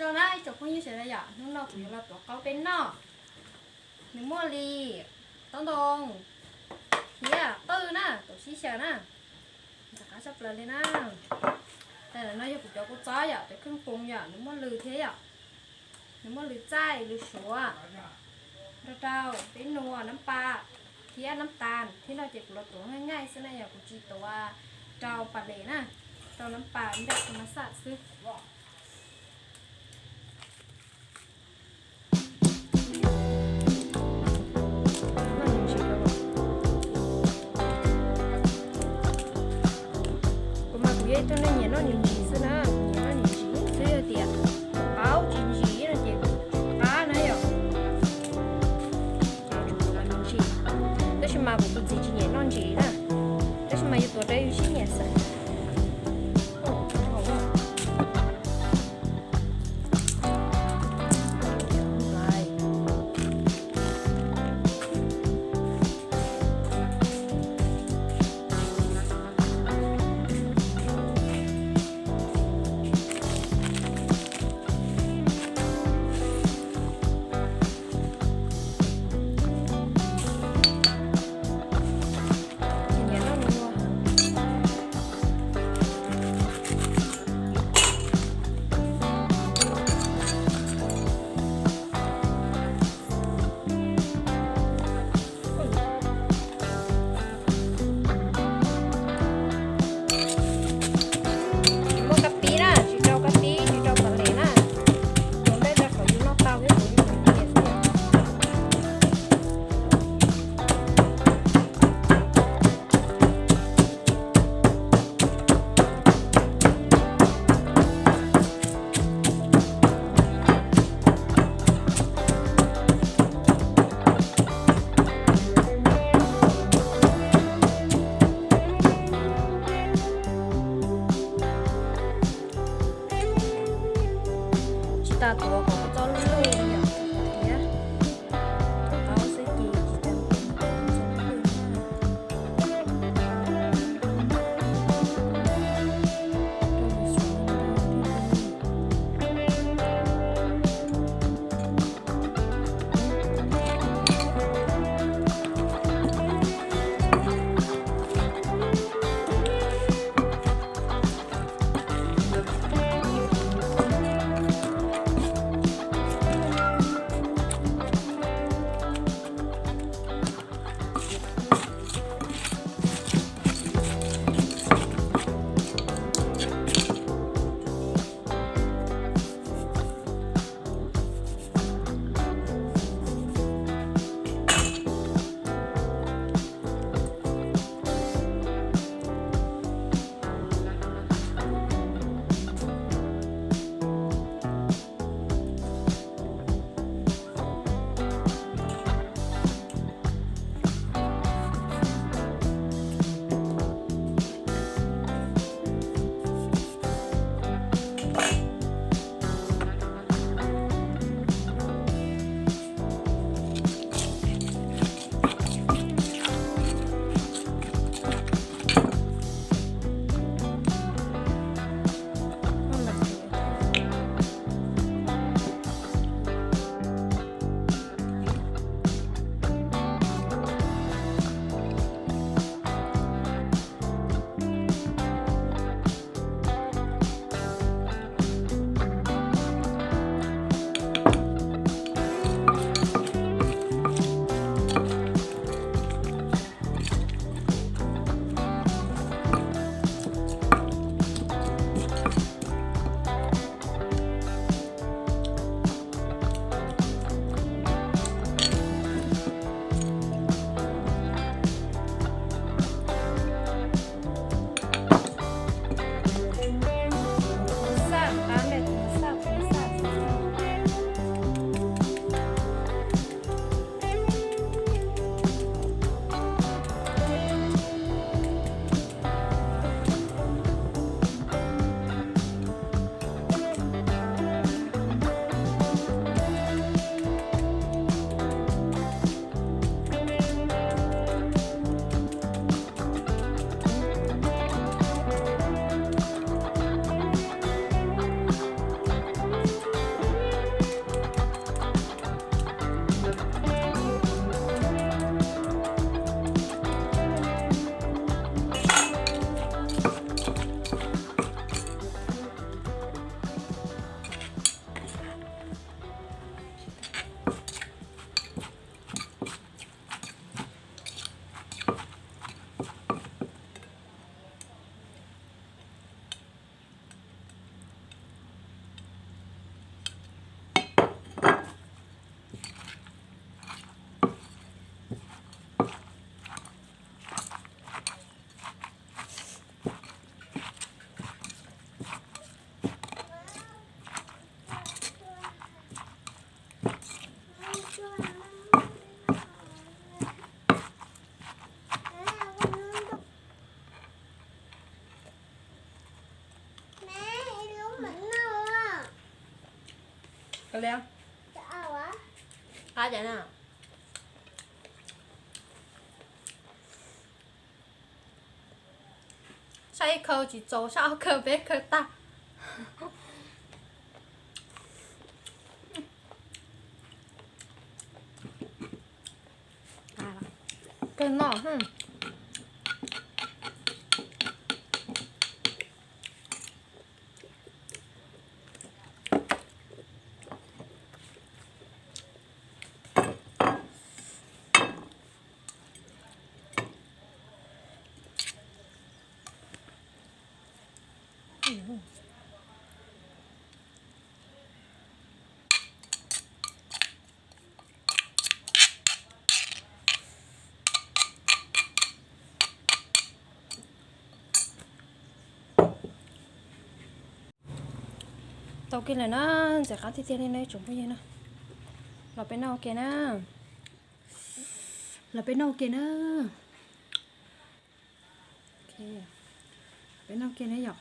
Zoo na ib tsoom phooj ywg sawv daws yom, hnub no kuv yuav los tuav qaub peb noj. Nws muaj li taub ntoo thiab qwj na, tuav sib xyaw na. Ntxim qab tshaj plaws li na. Tam no yog kuv cov kua txob yom, cov kheej poos yom, nws muaj lws thiab yom. Nws muaj lws txaij lws suav, rau rau peb nua nab pas thiab nab tas thiab no ces kuv los tuav nqaij nqaij xwb na yom, kuv tsis tuav rau pas les na, rau nab pas npej rau mas xaj xwb. Kuv mas kuv yog ib tug neeg nyiam noj ntsim ntsim xwb na, nyiam noj ntsim ntsim xwb, yog tias qaub tsis ntsim no ces tsis qab na yom. Tab sis mas kuv tus txiv tsis nyiam noj ntsim na, tab sis mas yus tuav rau yus siab nyiam xwb. Tsis muaj kab pib na, tsis rau kab pib, tsis rau pas les na. Tuav npej rau qhov yus noj tau thiab kuv yus nyiam xwb. Tsis tas tuav kom txo luj luj li yom, thiab tuav qaub xwb ces tsis tas. Qab cas na. Saib ib khau tsis txaus, saib ob khau peb khau tag. Kawg no. Tau kiag lawm na, ntxim qab tiag tiag li no ib tsoom phooj ywg na. Los peb noj ua ke na. Los peb noj ua ke na. Peb noj ua ke na yom.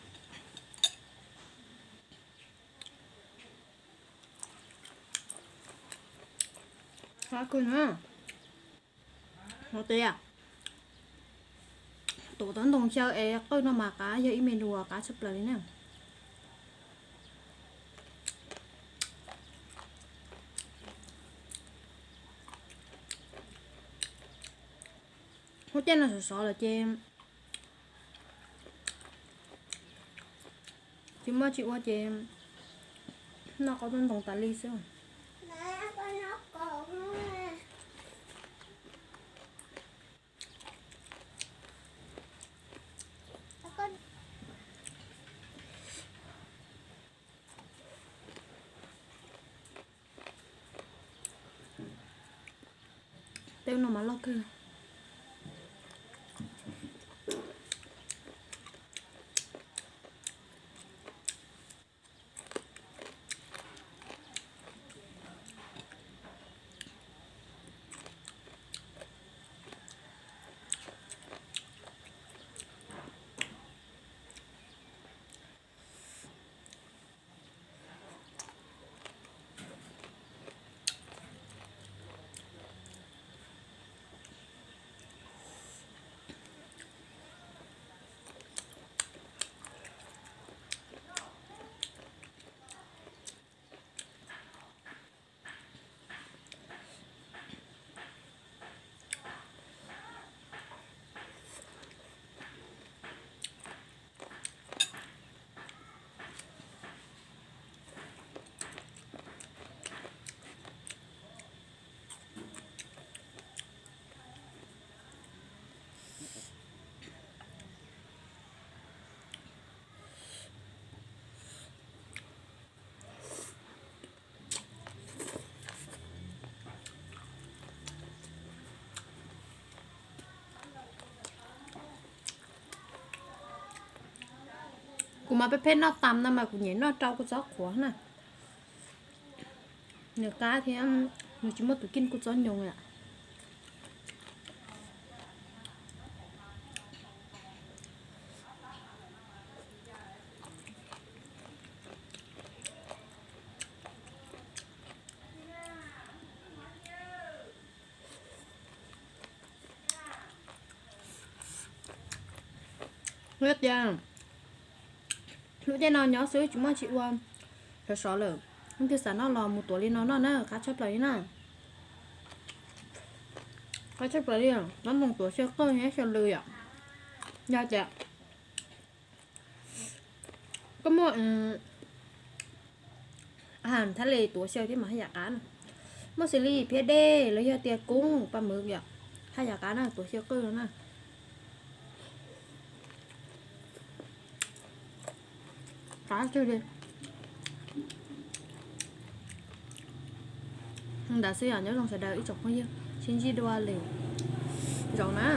Qab kawg na. Hov tias tuav tau ntoo xyaw es qwj no mas qab, yog ib me nus qab tshaj plaws li na. Lub caij no sov sov lawm ces tsis muaj tsis ua ces noj qab tub ntoo tas li xwb. Tej no mas loj kawg. Kuv mas peb pheej noj tas no mas kuv nyiam noj rau kuv txhob qhuav na. Nws qab thiab nws tsis muaj tus kij kuj txob nyoos yom. Lub caij, lub caij no nyob xwb tsis muaj tsis ua, sov sov lawm, leej twg xav noj los mus tuav li no noj na, qab tshaj plaws li na. Qab tshaj plaws li, noj mus tuav xyaw qwj thiab xyaw lw yom. Yog tias koj muaj, ha, thaj li tuav xyaw thiab mas haj yam qab na. Muaj xws li phiab dej los yog tias koob paj mwv yom, haj yam qab na, tuav xyaw qwj no na. Qab tiag li. Ntawd xwb yom, nyob zoo sawv daws ib tsoom phooj ywg, sib ntsib dua lwm zaus na.